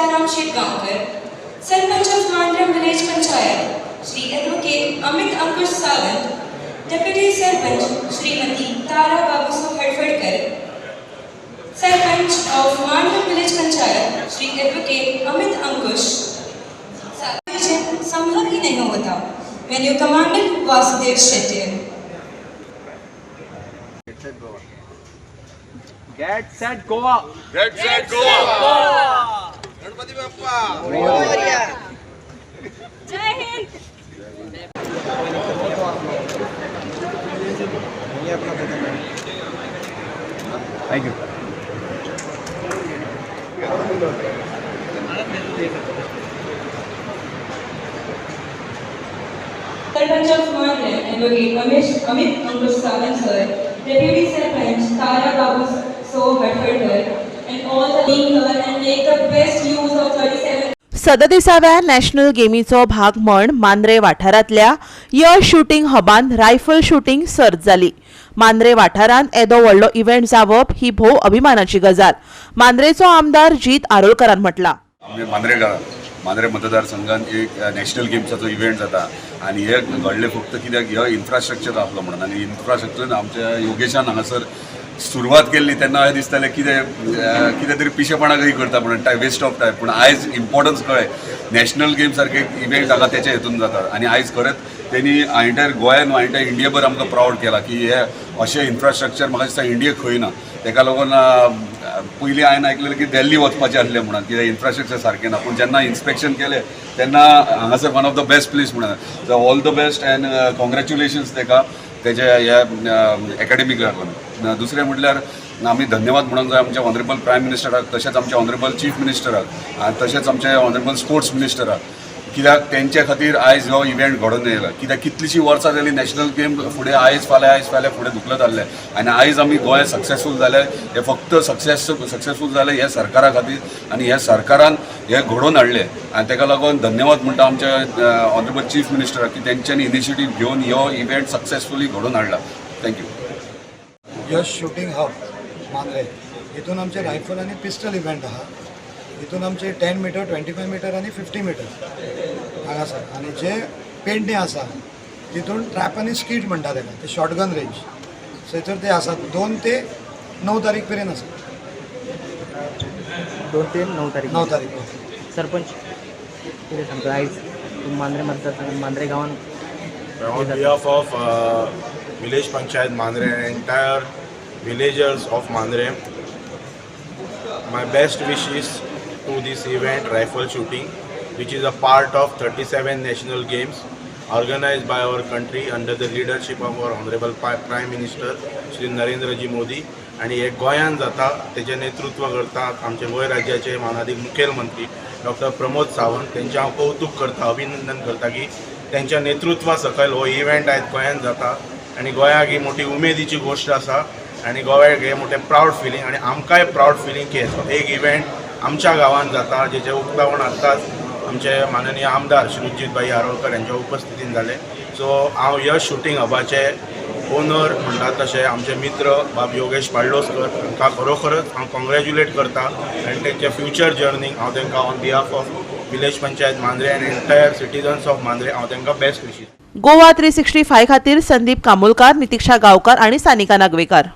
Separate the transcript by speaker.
Speaker 1: Sitaram Shetgaonkar, Sarpanch of Mandrem Village Panchayat, Shri Advocate Amit Ankush Sawant, Deputy Sarpanch Shrimati Tara Babuso Hadfadkar, Sarpanch of Mandrem Village Panchayat, Shri Advocate Amit Ankush. संभव ही नहीं होता। Venue Commandant Vasudev Shetty.
Speaker 2: Get set Goa.
Speaker 3: Get set Goa.
Speaker 4: Get set Goa.
Speaker 2: Ganpati Bappa.
Speaker 1: Jai Hind.
Speaker 2: Thank you.
Speaker 1: Sarpanch of Mandrem, Advocate Amit Ankush Sawant sir, Deputy Sarpanch Tara Babu So Hadfadkar, and all the being here and make the best use of 37
Speaker 5: सदतिसाव्या national गेमीचो भाग म्हण मांद्रे वाठारांतल्या यश shooting हबान rifle shooting सर्त जाली. मांद्रे वाठारांत येदो व्हडलो event जावप ही भोव अभिमानाची गजाल, मांद्रेचो आमदार जीत आरोलकरान म्हटलां.
Speaker 4: आमी मांद्रेकार, मांद्रे मतदारसंघात एक नॅशनल गेम्साचो इव्हेंट जाता आनी हे घडले फक्त कित्याक, हो इन्फ्रास्ट्रक्चर आसलो म्हणून. आनी इन्फ्रास्ट्रक्चर आमच्या योगेशान हांगासर सुरवात केल्ली तेन्ना अशें दिसतालें कितें तरी पिशेपणां कशी करता म्हणून, टायम वेस्ट ऑफ टायम. पूण आयज इम्पॉर्टन्स कळ्ळें, नॅशनल गेम सारखे इव्हेंट हांगा तेच्या हितून जाता. आनी आयज खरेंच तेणी एंटायर गोंयान, एंटायर इंडियाभर आमकां प्रावड केला की हे अशें इन्फ्रास्ट्रक्चर म्हाका दिसता इंडियेक खंय ना. तेका लागून पयलीं हांवें आयकलेलें की दिल्ली वचपाचें आसलें म्हणून, कित्याक इन्फ्रास्ट्रक्चर सारकें ना. पूण जेन्ना इन्स्पेक्शन केलें तेन्ना हांगासर one of the best place म्हणून. So all the best and congratulations तेका तेच्या ह्या एकाडेमीक लागून. दुसरें म्हटल्यार आमी धन्यवाद म्हणूंक जाय आमच्या ऑनरेबल प्रायम मिनिस्टराक, तशेंच आमच्या ऑनरेबल चीफ मिनिस्टराक आनी तशेंच आमचे ऑनरेबल स्पोर्ट्स मिनिस्टराक, कित्याक तेंचे खातीर आयज हो इव्हेंट घडोवन येयला. कित्याक कितलींशीं वर्सां जालीं नॅशनल गेम फुडें आयज फाल्यां, आयज फाल्यां फुडें धुकलत आसले आनी आयज आमी गोंय सक्सेसफूल जाले. हे फक्त सक्सेसफूल जाले हे सरकारा खातीर आनी ह्या सरकारान हे घडोवन हाडलें. आनी तेका लागून धन्यवाद म्हणटा आमच्या ऑनरेबल चीफ मिनिस्टराक की तेंच्यांनी इनिशिएटीव घेवन हो इव्हेंट सक्सेसफुली घडोवन हाडला. Thank you.
Speaker 6: Yash shooting hub Mandrem, हितून आमचे रायफल आनी पिस्टल इव्हेंट आहा. हितून आमचे 10 मिटर, 25 मिटर आनी 50 मिटर हांगासर. आनी जे पेडणे आसा तितून ट्रॅप आनी स्कीट म्हणटा तेका, ते शॉटगन रेंज थंयसर ते आसा. 2 ते 9 तारीख मेरेन आसा.
Speaker 7: 2 ते 9 तारीख.
Speaker 6: 9 तारीख मेरेन.
Speaker 7: सरपंच, कितें सांगता, आयज तूं मांद्रे मतदारसंघात मांद्रे गांवान?
Speaker 8: On behalf of Village Panchayat Mandre and entire villagers of Mandre, my best wishes to this event, rifle shooting, which is a part of 37 National Games organized by our country under the leadership of our Honorable Prime Minister Shri Narendra Ji Modi. आणि हे गोंयांत जाता, तेजें नेतृत्व करतात आमचे गोंय राज्याचे मानादीक मुखेलमंत्री डॉक्टर प्रमोद सावंत. तेंचें हांव कौतूक करता, अभिनंदन करता की तेंच्या नेतृत्वा सकयल हो इव्हेंट आयज गोंयांत जाता आनी गोंयाक ही मोठी उमेदीची गोश्ट आसा आनी गोव्याक हें मोठें प्रावड फिलींग आनी आमकांय प्रावड फिलींग की एक इव्हेंट आमच्या गांवांत जाता, जेचें उक्तावण आत्ताच आमचे माननीय आमदार श्री भाई आरोलकर यांच्या उपस्थितीन जालें. सो हांव यश शुटींग हबाचे ओनर म्हणटात तशें आमचे मित्र बाब योगेश पाडलोस्कर हांकां खरोखरच हांव कॉंग्रेच्युलेट करता आनी तेंच्या फ्युचर जर्नीक हांव तांकां on behalf of Village Panchayat Mandrem and entire citizens of Mandrem हांव तांकां बेस्ट विशीस.
Speaker 5: गोवा 365 खातीर संदीप कामुलकार, नितिक्षा गावकर आणि सानिका नागवेकर.